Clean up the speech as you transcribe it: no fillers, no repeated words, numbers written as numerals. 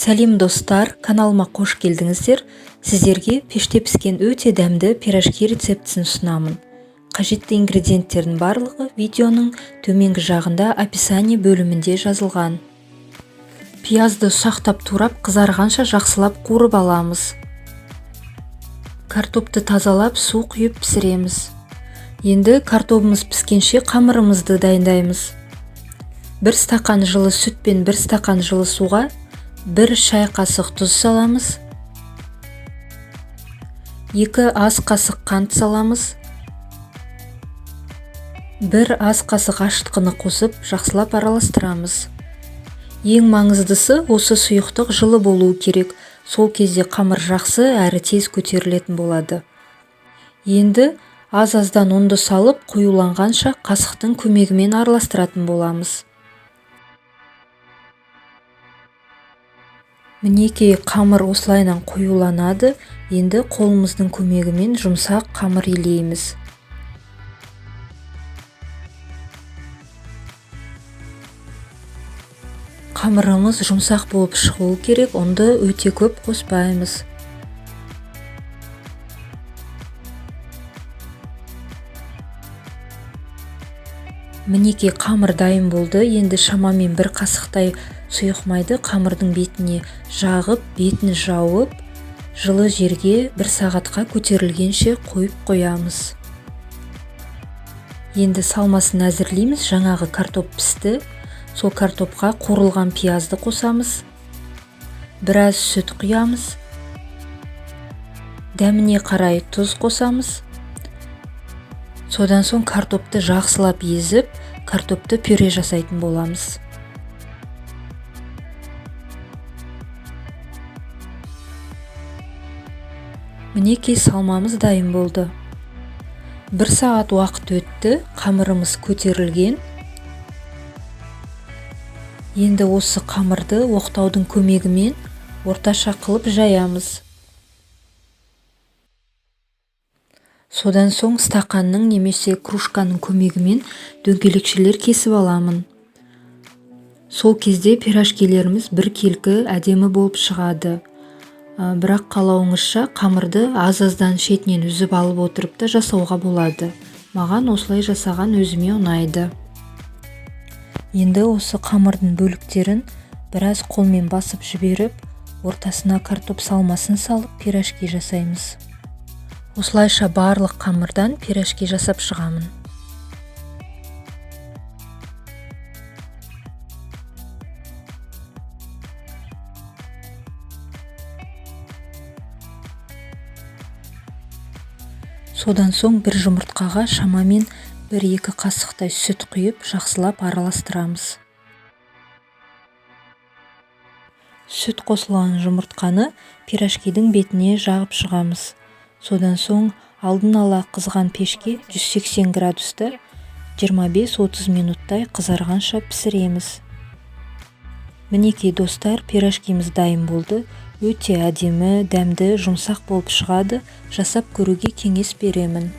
Сәлем, достар! Каналыма қош келдіңіздер! Сіздерге пеште піскен өте дәмді пирожки рецептісін ұсынамын. Қажетті ингредиенттердің барлығы видеоның төменгі жағында, описание бөлімінде жазылған. Пиязды ұсақтап турап, қызарғанша жақсылап қуырып аламыз. Картопты тазалап, су құйып пісіреміз. Енді картобымыз піскенше қамырымызды дайындаймыз. 1 стақан жылы сүт пен 1 стақан жылы суға 1 шай қасық тұз саламыз, 2 ас қасық қант саламыз, 1 ас қасық ашытқыны қосып, жақсылап араластырамыз. Ең маңыздысы, осы сұйықтық жылы болуы керек. Сол кезде қамыр жақсы әрі тез көтерілетін болады. Енді аз-аздан ұнды салып, қоюланғанша қасықтың көмегімен араластыратын боламыз. Мінекей, қамыр осылайынан қоюланады. Енді қолымыздың көмегімен жұмсақ қамыр илейміз. Қамырымыз жұмсақ болып шығуы керек, ұнды өте көп қоспаймыз. Мінекей, қамыр дайын болды. Енді шамамен 1 қасықтай сұйық майды қамырдың бетіне жағып, бетін жауып, жылы жерге 1 сағатқа көтерілгенше қойып қоямыз. Енді салмасын әзірлейміз. Жаңағы картоп пісті. Сол картопқа қуырылған пиязды қосамыз, біраз сүт құямыз, дәміне қарай тұз қосамыз. Содан соң картопты жақсылап езіп, картопты пюре жасайтын боламыз. Мінекей, салмамыз дайын болды. 1 сағат уақыт өтті, қамырымыз көтерілген. Енді осы қамырды оқтаудың көмегімен орташа қылып жаямыз. Содан соң стақанның немесе кружканың көмегімен дөңгелекшелер кесіп аламын. Сол кезде пирожкилеріміз біркелкі әдемі болып шығады. Бірақ қалауыңызша қамырды аз-аздан шетінен үзіп алып отырып та жасауға болады. Маған осылай жасаған өзіме ұнайды. Енді осы қамырдың бөліктерін біраз қолмен басып жіберіп, ортасына картоп салмасын салып, пирожки жасаймыз. Осылайша барлық қамырдан пирожки жасап шығамын. Содан соң бір жұмыртқаға шамамен 1-2 қасықтай сүт құйып, жақсылап араластырамыз. Сүт қосылған жұмыртқаны пирожкидің бетіне жағып шығамыз. Содан соң алдын ала қызған пешке 180 градуста 25-30 минуттай қызарғанша пісіреміз. Мінекей, достар, пирожкиміз дайын болды. Өте әдемі, дәмді, жұмсақ болып шығады. Жасап көруге кеңес беремін.